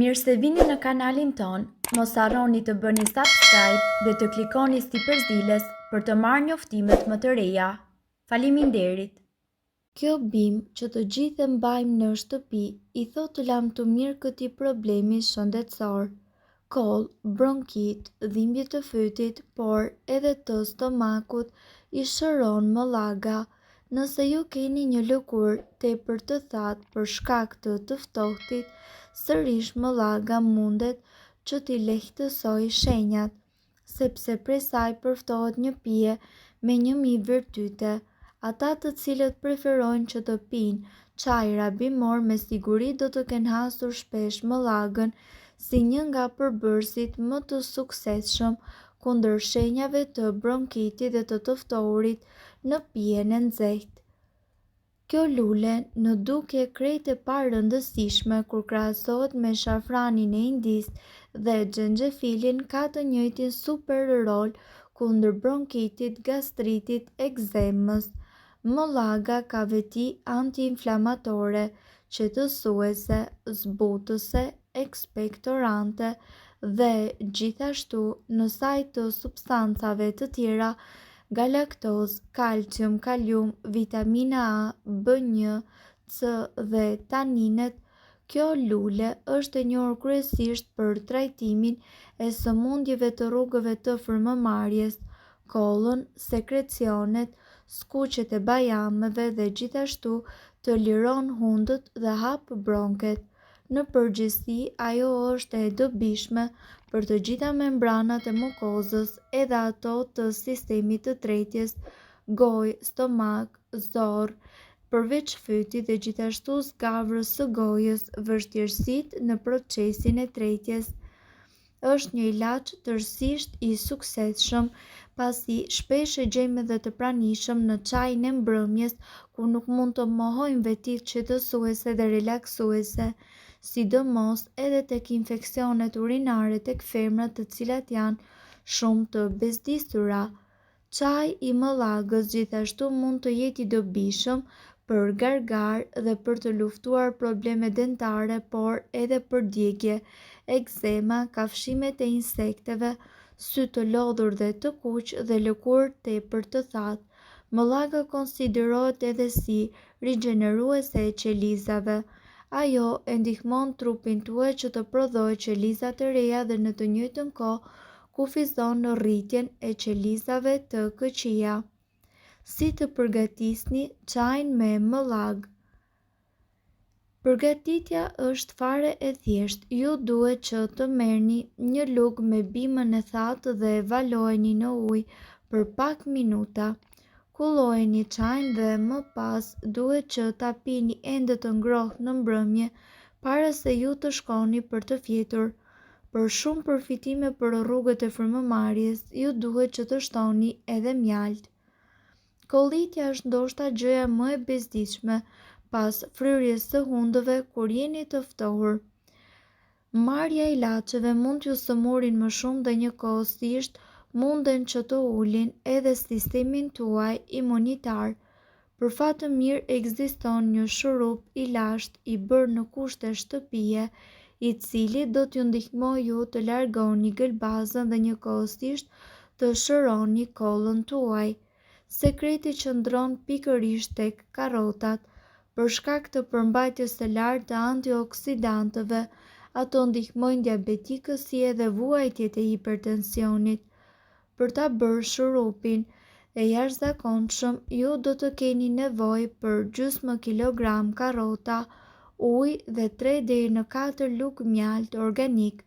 Mirë se vini në kanalin tonë, mos harroni të bëni subscribe dhe të klikoni sipër ziles për të marrë njoftimet më të reja. Faleminderit! Kjo bimë që të gjithë e mbajmë në shtëpi i thotë lamtumirë këtij problemi shëndetësor. Kollë, bronkit, dhimbje të fytit, por edhe të stomakut i shëron mëllaga. Nëse ju keni një lëkurë tepër të thatë për shkak të të ftohtit, sërish mëllaga mundet që t'i lehtësojë shenjat, sepse prej saj përftohet një pije me 1000 virtyte. Ata të cilët preferojnë që të pinë çajra bimorë me siguri do të kenë hasur shpesh mëllagën si një nga përbërësit më të suksesshëm kundër shenjave të bronkitit dhe të të ftohurit në pijen e nxehtë. Kjo lule, në dukje krejt e parëndësishme kur krahasohet me shafranin e Indisë dhe xhenxhefilin ka të njëjtin super rol kundër bronkitit, gastritit, ekzemës. Mëllaga ka veti antiinflamatore, qetësuese, zbutëse, ekspektorante dhe gjithashtu në sajë të substancave të tjera galaktozë, kalcium, kalium, vitamina A, B1, C dhe taninet, kjo lule është e njohur kryesisht për trajtimin e sëmundjeve të rrugëve të frymëmarrjes, kollën, sekrecionet, skuqjet e bajameve dhe gjithashtu të liron hundët dhe hap bronket. Në përgjithësi, ajo është e dobishme për të gjitha membranat e mukozës, edhe ato të sistemit të tretjes, gojë, stomak, zorrë, përveç fytit dhe gjithashtu zgavrës së gojës, vështirësitë në procesin e tretjes. Është një ilaç tërësisht i suksesshëm, pasi shpesh e gjejmë edhe të pranishëm në çajin e mbrëmjes, ku nuk mund të mohojmë vetitë qetësuese dhe relaksuese, sidomos edhe tek infeksionet urinare tek femrat të cilat janë shumë të bezdisura. Çaji i mëllagës gjithashtu mund të jetë i dobishëm për gargarë dhe për të luftuar probleme dentare, por edhe për djegie, ekzema, kafshimet e insekteve, sy të lodhur dhe të kuq dhe lëkurë tepër të thatë. Mëllaga konsiderohet edhe si rigjeneruese e qelizave. Ajo e ndihmon trupin tuaj që të prodhojë qeliza të reja dhe në të njëjtën kohë kufizon rritjen e qelizave të këqija. Si të përgatisni çajin me mëllagë? Përgatitja është fare e thjeshtë, ju duhet që të merrni një lugë me bimën e thatë dhe valojeni në ujë për pak minuta. Kullojeni çajin dhe më pas duhet që ta pini ende të ngrohtë në mbrëmje para se ju të shkoni për të fjetur. Për shumë përfitime për rrugët e frymëmarrjes, ju duhet që të shtoni edhe mjaltë. Kollitja është ndoshta gjëja më e bezdisshme pas fryrjes së hundëve kur jeni të ftohur. Marrja e ilaçeve mund t'ju sëmurin më shumë dhe njëkohësisht munden që të ulin edhe sistemin tuaj imunitar. Për fat të mirë ekziston një shurup i lashtë i bërë në kushte shtëpie, i cili do t'ju ndihmojë ju të largoni gëlbazën dhe njëkohësisht të shëroni kollën tuaj. Sekreti qëndron pikërisht tek karotat. Për shkak të përmbajtjes së lartë të antioksidantëve, ato ndihmojnë diabetikët si edhe vuajtjet e hipertensionit. Për ta bërë shurupin e jashtëzakonshëm, ju do të keni nevojë për gjysmë kilogram karrota, ujë dhe 3 deri në 4 lugë mjaltë organik.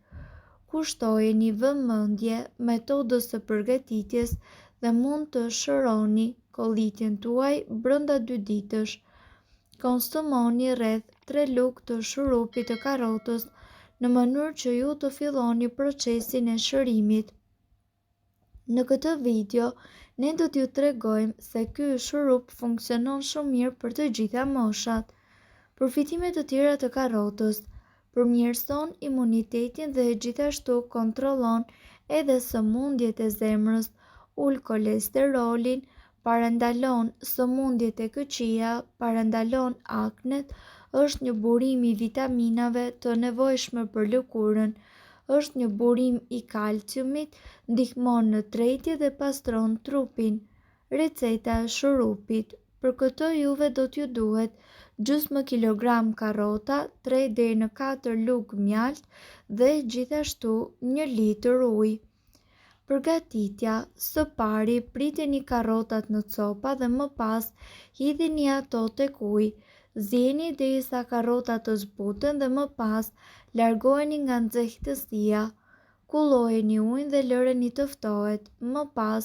Kushtojeni vëmendje metodës së përgatitjes dhe mund të shëroni kollitjen tuaj brenda 2 ditësh. Konsumoni rreth 3 lugë të shurupit të karrotës në mënyrë që ju të filloni procesin e shërimit. Në këtë video, ne do t'ju tregojmë se ky shurup funksionon shumë mirë për të gjitha moshat. Përfitime të tjera të karrotës: përmirëson imunitetin dhe gjithashtu kontrollon edhe sëmundjet e zemrës, ul kolesterolin, Parandalon sëmundjet e këqija, parandalon aknet, është një burim i vitaminave të nevojshme për lëkurën, është një burim i kalciumit, ndihmon në tretje dhe pastron trupin. Receta e shurupit. Për këtë juve do t'ju duhet gjysmë kilogram karrota, 3 deri në 4 lugë mjaltë dhe gjithashtu një litër ujë. Përgatitja, Së pari, priteni karrotat në copa dhe më pas hidhini ato tek uji. Zieni derisa karrotat të zbuten dhe më pas largojeni nga nxehtësia. Kullojeni ujin dhe lëreni të ftohet. Më pas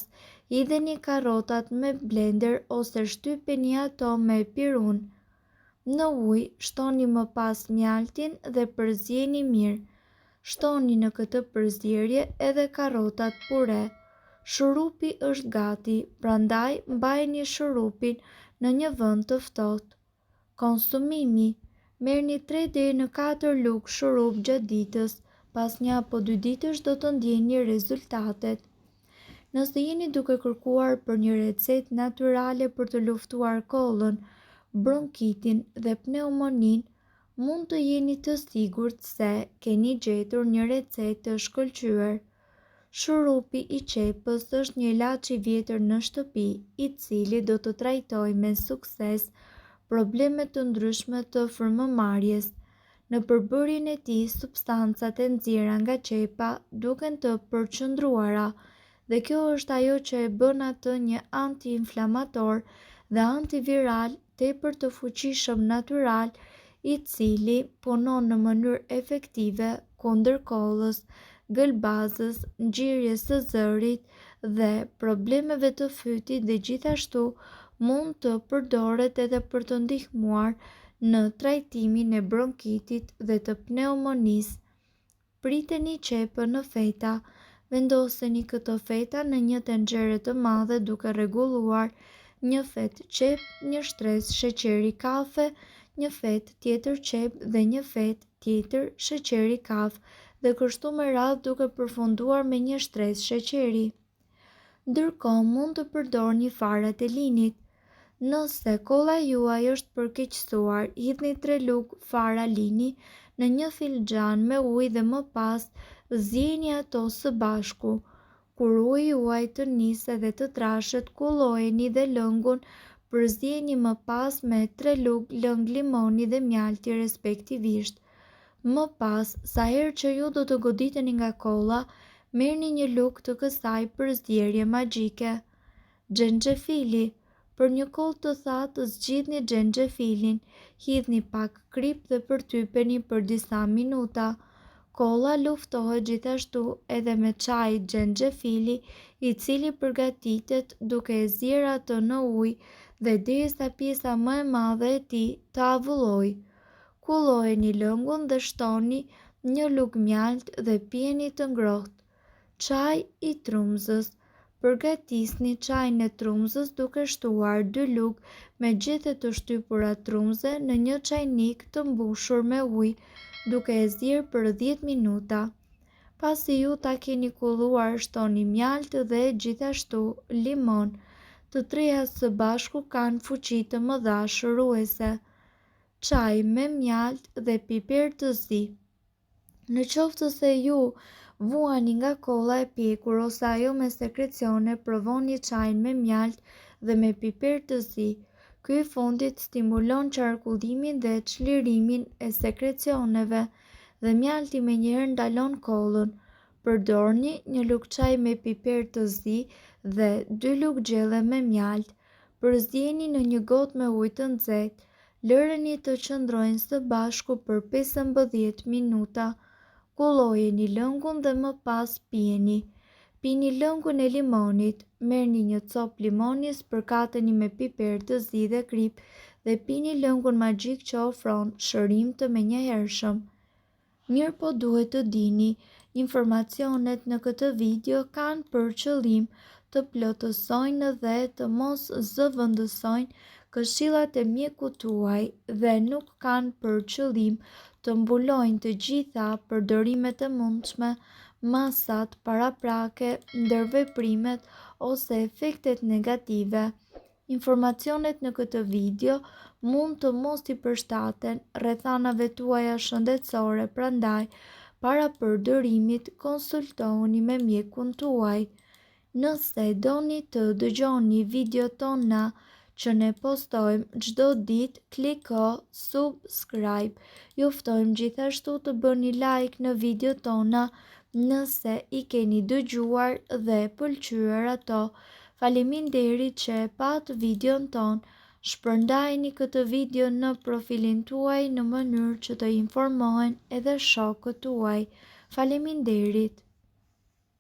hidheni karrotat me blender ose shtypeni ato me pirun. Në ujë, shtoni më pas mjaltin dhe përzieni mirë. Shtoni në këtë përzierje edhe karrotat pure. Shurupi është gati, prandaj mbajeni shurupin në një vend të ftohtë. Konsumimi, Merrni tre deri në katër lugë shurup gjatë ditës, pas një apo dy ditësh do të ndjeni rezultatet. Nëse jeni duke kërkuar për një recetë natyrale për të luftuar kollën, bronkitin dhe pneumoninë, mund të jeni të sigurt se keni gjetur një recetë të shkëlqyer. Shurupi i qepës është një ilaç i vjetër në shtëpi, i cili do të trajtojë me sukses probleme të ndryshme të frymëmarrjes. Në përbërjen e tij, substancat e nxjerra nga qepa duken të përqendruara dhe kjo është ajo që e bën atë një antiinflamator dhe antiviral tepër të fuqishëm natyral i cili punon në mënyrë efektive kundër kollës, gëlbazës, ngjirjes së zërit dhe problemeve të fytit dhe gjithashtu mund të përdoret edhe për të ndihmuar në trajtimin e bronkitit dhe të pneumonisë. Priteni qepën në feta. Vendoseni këto feta në një tenxhere të madhe duke rregulluar një fetë qepë, një shtresë sheqeri kafe, një fetë tjetër qepë dhe një fetë tjetër sheqeri kafe dhe kështu me radhë duke përfunduar me një shtresë sheqeri. Ndërkohë mund të përdorni farat e linit. Nëse kolla juaj është përkeqësuar, hidhni 3 lugë fara lini në një filxhan me ujë dhe më pas ziejini ato së bashku. Kur uji juaj të nisë edhe të trashet, kullojeni dhe lëngun përziejeni më pas me 3 lugë lëng limoni dhe mjalti respektivisht. Më pas, sa herë që ju do të goditeni nga kolla, merrni një lugë të kësaj përzierje magjike. Xhenxhefili, Për një kollë të thatë zgjidhni xhenxhefilin, hidhni pak kripë dhe përtypeni për disa minuta. Kolla luftohet gjithashtu edhe me çaj xhenxhefili, i cili përgatitet duke e zier atë në ujë dhe derisa pjesa më e madhe e tij të avullojë. Kullojeni lëngun dhe shtoni një lugë mjaltë dhe pijeni të ngrohtë. Çaj i trumzës. Përgatisni çajin e trumzës duke shtuar dy lugë me gjethe të shtypura trumze në një çajnik të mbushur me ujë, duke e zier për 10 minuta. Pasi ju ta keni kulluar shtoni mjaltë dhe gjithashtu limon. Të treja së bashku kanë fuqi të mëdha shëruese. Çaj me mjaltë dhe piper të zi. Në qoftë se ju vuani nga kolla e pjekur ose ajo me sekrecione, provoni çajin me mjaltë dhe me piper të zi. Ky i fundit stimulon qarkullimin dhe çlirimin e sekrecioneve dhe mjalti menjëherë ndalon kollën. Përdorni një lugë çaj me piper të zi dhe dy lugë gjelle me mjaltë. Përzieni në një gotë me ujë të nxehtë. Lëreni të qëndrojnë së bashku për 15 minuta. Kullojeni lëngun dhe më pas pijeni. Pini lëngun e limonit. Merrni një copë limoni, spërkateni me piper të zi dhe kripë dhe pini lëngun magjik që ofron shërim të menjëhershëm. Mirëpo duhet të dini, informacionet në këtë video kanë për qëllim të plotësojnë dhe të mos zëvendësojnë këshillat e mjekut tuaj dhe nuk kanë për qëllim të mbulojnë të gjitha përdorimet e mundshme, masat paraprake, ndërveprimet ose efektet negative. Informacionet në këtë video mund të mos i përshtaten rrethanave tuaja shëndetësore, prandaj para përdorimit konsultohuni me mjekun tuaj. Nëse doni të dëgjoni videot tona që ne postojmë çdo ditë, kliko subscribe. Ju ftojmë gjithashtu të bëni like në videot tona nëse i keni dëgjuar dhe pëlqyer ato. Faleminderit që e patë videon tonë. Shpërndajeni këtë video në profilin tuaj në mënyrë që të informohen edhe shokët tuaj. Faleminderit!